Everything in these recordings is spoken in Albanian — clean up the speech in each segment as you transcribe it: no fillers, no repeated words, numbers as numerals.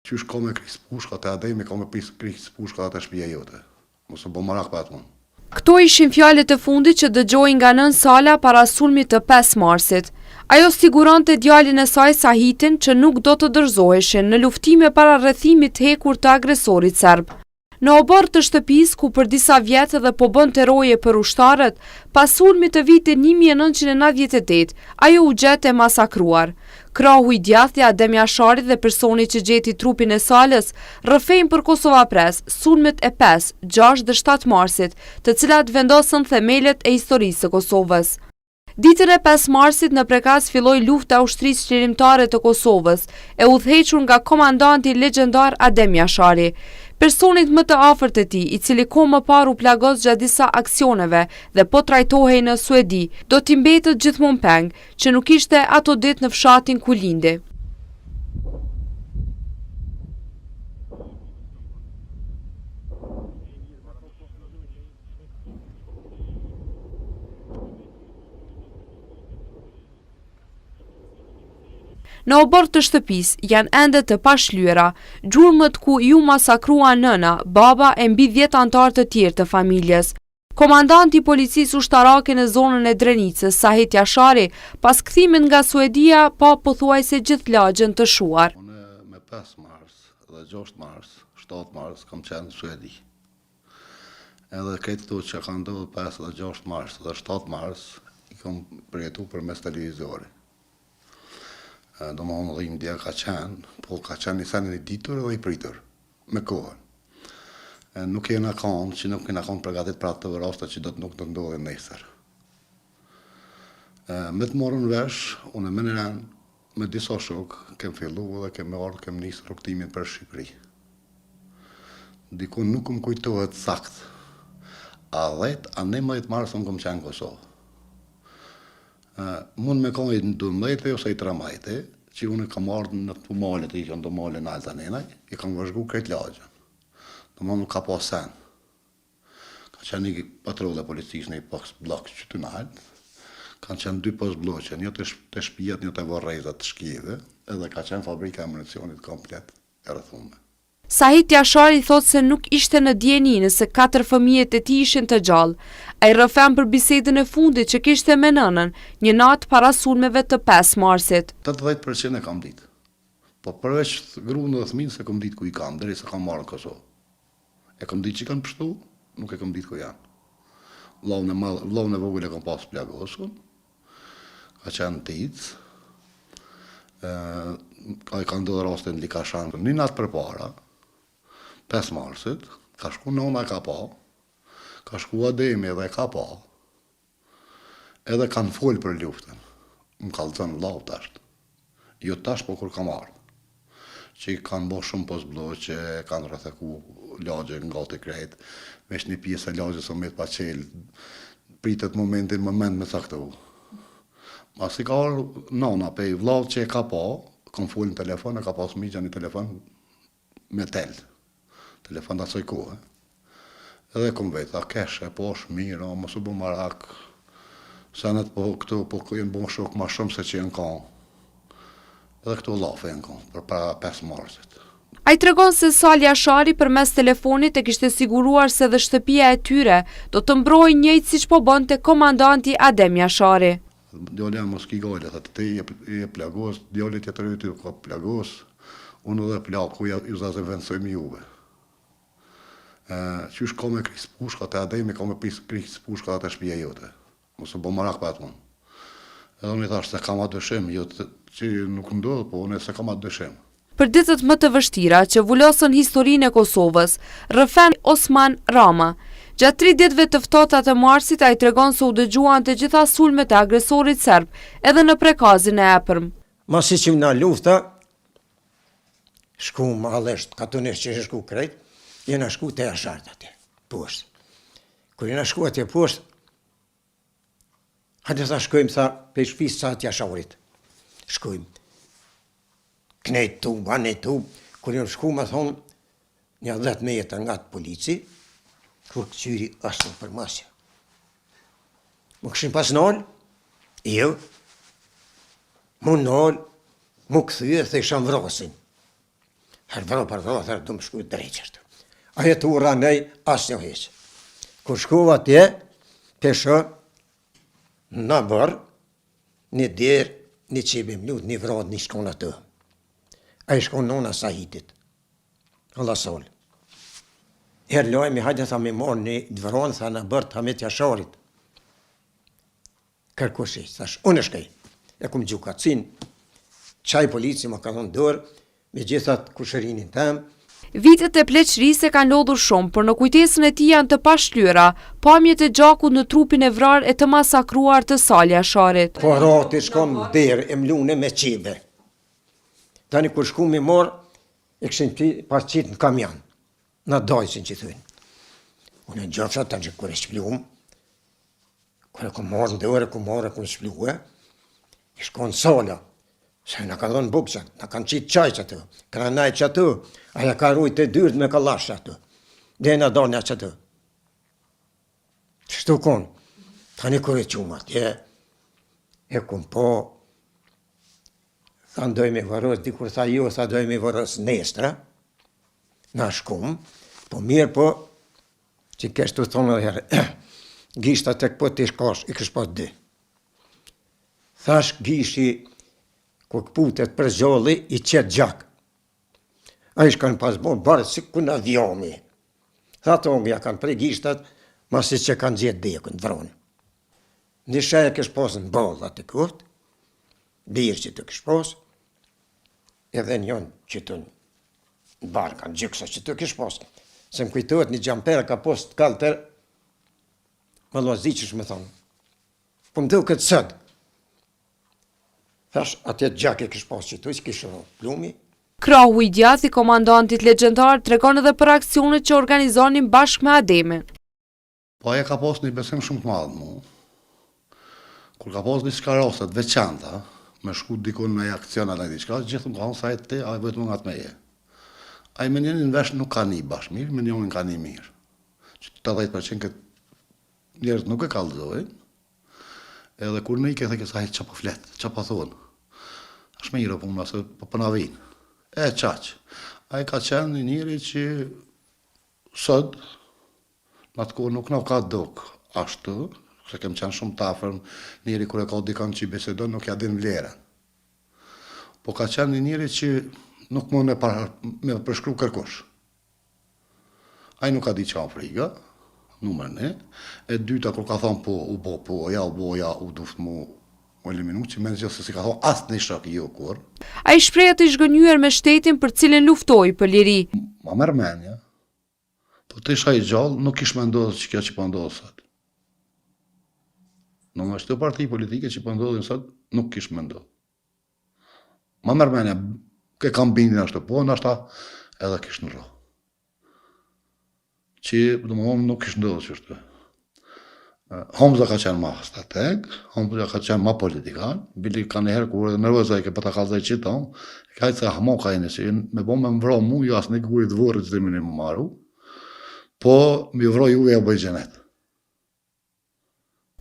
Qysh ka me krisë pushka te Ademi ka me krisë pushka te shpia jote. Mos u bo marak për atë punë. Këto ishin fjalët e fundit që dëgjoi nga nënë Sala para sulmit të 5 marsit. Ajo siguronte djalin e saj Sahitin që nuk do të dorëzoheshin në luftime para rrethimit të hekurt të agresorit serb. Në oborr të shtëpisë, ku për disa vjet edhe po bënte roje për ushtarët, pas sulmit të vitit 1998, ajo u gjet e masakruar. Krahu i djathtë i Adem Jasharit dhe personi që gjeti trupin e Salës, rrëfejnë për Kosova Press sulmet e 5, 6 dhe 7 marsit, të cilat vendosën themelet e historisë së Kosovës. Ditën e 5 marsit në Prekaz filloi lufta e Ushtrisë Çlirimtare të Kosovës, e udhëhequr nga komandanti legjendar Adem Jashari. Personit më të afërt të tij, i cili kohë më parë u plagos gjatë disa aksioneve dhe po trajtohej në Suedi, do t'i mbetet gjithmonë peng, që nuk ishte ato ditë në fshatin ku lindi. Në oborr të shtëpisë janë ende të pashlyera, gjurmët ku iu masakrua nëna, baba e mbi 10 anëtarë të tjerë të familjes. Komandanti i policisë ushtarake në zonën e Drenicës, Sahit Jashari, pas kthimit nga Suedia, pa pothuajse gjithë lagjen të shuar. Unë me 5 mars dhe 6 mars, 7 mars kam qenë në Suedi. Edhe krejt këto që ka ndodhur 5 dhe 6 mars dhe 7 mars, i kam përjetu përmes televizorit. Domethonë dhimbja ka qenë, po ka qenë një sen i ditur dhe i pritur, me kohën. Nuk jena kanë, që nuk jena kanë përgatit për atë raste që do të nuk do të ndodhin nesër. Me të morën vesh, unë me në me disa shok, kem fillu dhe kem ardhë, kem nisë rrugëtimin për Shqipëri. Diku nuk më kujtohet sakt, a 10, a 11 mars unë kom qenë në Kosovë. Mund me konë i 12 ose i 13, që unë kam ardhë në këtu male të isha në të male në Altanenaj, i kam vëzhgu krejt lagjen. Në nuk ka pas sen. Ka qenë një patrullë e policisë në një postbllok që të naltë, kanë qenë dy postblloqe, një të, të shpijat, një të vorrezat të shkijeve, edhe ka qenë fabrika e municionit komplet e rrethume. Sahit Jashari thotë se nuk ishte në dijeni nëse katër fëmijët e tij ishin të gjallë. Ai rrëfen për bisedën e fundit që kishte me nënën, një natë para sulmeve të 5 marsit. 80% e kam ditë. Po përveç grunë dhe fëmijën se kam ditë ku i kam, derisa kam marrë në Kosovë. E kam ditë që kanë pështu, nuk e kam ditë ku janë. Vllaun e madh, vllaun e vogël e kam pas plagosur. Ka qenë tic. Ë ka ka ndodhur raste në Likashan. Një natë përpara, 5 marsit, ka shku nona e ka pa, ka shku Ademi dhe e ka pa, Edhe kanë folë për luftën. Më kallzon vllau tash. Jo tash, po kur kam ardhë. Që i kanë bo shumë postblloqe, kanë rretheku lagjen gati krejt, veç një pjesë e lagjes o met pa qelë, pritet momentin moment me caktu. Masi ka ardhë nana pej vllaut që e ka pa, kam folë në telefon, e ka pas mixha një telefon me tel. Telefon të asoj kohe. Edhe kom vetë, tha kesh, e po është mirë, o, mos u bo marak. Senet po këtu po janë bo shok ma shumë se që janë kanë. Edhe këtu llafe janë kanë, për para 5 marsit. Ai tregon se Salë Jashari përmes telefonit e kishte siguruar se dhe shtëpia e tyre do të mbrohej njëjtë siç po bënte komandanti Adem Jashari. Djali jem mos ki gajle, tha ti je, je plagos, djali tjetër yt ka plagos, unë edhe plaku ja, ju zëvendësojmë juve. E, qysh ka me kris pushka te Ademi, ka me kris pushka te shpia jote. Mos u bo marak për atë punë. Edhe unë i thash se kam atë dyshim, jo të, që nuk ndodh, po unë se kam atë dyshim. Për ditët më të vështira që vulosën historinë e Kosovës, rrëfen Osman Rama. Gjatë tri ditëve të ftohta të marsit ai tregon se u dëgjuan të gjitha sulmet e agresorit serb, edhe në Prekazin e Epërm. Masi që na lufta, shku më alesht, katunisht që shku krejt, jena shku te Jasharët atje, poshtë. Kur jena shku atje poshtë, hajde tha shkojmë, tha, prej shpisë Sahit Jasharit. Shkojmë. Knej tub, anej tub, kur jam shku me thonë, një 10 metra nga të polici, kur këqyri asë në përmasja. Më këshin pas nalë, jo, mu nalë, mu këthyë, thejsha vrasin. Herë vro për vro, herë du më shku drejt qashtu. Ajo të ura nej, asë një heqë. Kur shkova atje, pe shoh, në oborr, një derë, një qebe mlut, një vrat, një shkon aty. Ai shkon nona Sahitit. Allah sol. Herë lajmi, hajde tha me marrë një dvronë, tha në oborr të Hamit Jasharit. Kërkush i, thash, unë e shkoj. E kum gju kacin, qaj polici ma ka dhonë dorë, me gjithat kushërinin tem. Vitet e pleqërisë e kanë lodhur shumë, por në kujtesën e tij janë të pashlyera pamjet e gjakut në trupin e vrarë e të masakruar të Salë Jasharit. Po rati shkon në derë e mlune me qebe. Tani kur shkum mi marr, e kishin pas qitë në kamion, në dajcin që thujnë. Unë e gjofsha tash kur e shplum, Kur e kom marrë në dorë, e kom marrë, e kom shplue, i shkon Sala, se na kanë dhënë bukë qatë, na kanë qitë qaj qaty, kena najtë qaty, aja ka rujtë të dyrt me kallash qaty, dhe na donë qaty. Qështu konë, tani kur e qumë atje, e kom po, tha dojmë me varros, dikur tha jo, tha dojmë me varros nestra, na shkum, po mirë po, Që kesh të thonë edhe herë, gishta tek po ti shkosh, i kish pas dy. Thash gishti, kur këputet për zholli, i qet gjak. Ai shkan pas bo, barë si ku në dhjomi. Tha të ja kanë prej gishtat, masi që kanë gjetë dekën, vronë. Një shej e kish pas në ballë atë kurt, birë që të kish pas, Edhe njon që të në barka, në gjyksa që të kish pas. Se më kujtohet një xhamper ka pos të kaltër, më lozi që shme thonë. Po më duket sot. Thash, atje gjak e kish pas që të, që kish plumi. Krahu i djathtë i komandantit legjendar tregon edhe për aksionet që organizonin bashkë me Ademin. Po ai e ka pas një besim shumë të madh në mu. Kur ka pas diçka raste të veçanta, me shku dikun në aksion a diçka, gjithë më ka thonë sa e ti, ai vetëm ngat meje. Ai me njënin vesh nuk ka ni bash mirë, me njënin ka ni mirë. Që 80% këtë njerëz nuk e kallëzojnë. Edhe kur në ike theke sa ça po flet, ça po thonë. Është mirë puna se po po na vijnë. E qaq. Ai ka qenë një njeri që sot Në atë kohë nuk na ka duk ashtu, se kem qenë shumë të afërm, njeri kur e ka dikon që i bisedon nuk ja din vlerën. Po ka qenë një njeri që nuk mund me, para, me përshkru kërkush. Ai nuk ka di çka friga, numër një. E dyta, kur ka thonë po, u bo po, ja u bo, ja u duft mu, u eliminu, që me gjithë se s'i ka thonë asë një shok jo kur. Ai shprehet i zhgënjyer me shtetin për cilin luftoi për liri. Ma merr menja, Po të isha i gjallë, nuk kish me ndodhë që kjo që po ndodhë sot. Në më këto parti politike që po ndodhin sot, nuk kish me ndodhë. Ma merr menja, ke kam bindin ashtu, po nashta edhe kish ndrru. Që, domethonë, nuk kish ndodhë që është. Hamza ka qenë ma strateg, Hamza ka qenë ma politikan, bili ka njëherë kur edhe nervoz ai ke po ta kallzoj qito, e ka se ahmaka jeni se me bo me m'vra mu jo asnjë guri të vorrit s'di me maru, po mi vra juve ja bëj xhenet.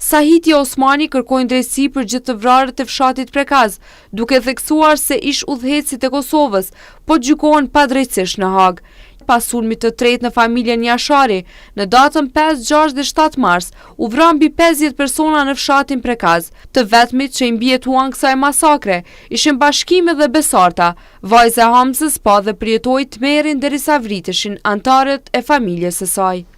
Sahiti e Osmani kërkojnë drejtësi për gjithë të vrarët e fshatit Prekaz, duke theksuar se ish-udhëheqësit e Kosovës po gjykohen padrejtësisht në Hagë. Pas sulmit të tretë në familjen Jashari, në datën 5, 6 dhe 7 mars, u vranë mbi 50 persona në fshatin Prekaz. Të vetmit që i mbijetuan kësaj masakre ishin Bashkimi dhe Besarta. Vajza e Hamzës pa dhe përjetoi tmerrin derisa vriteshin anëtarët e familjes së saj.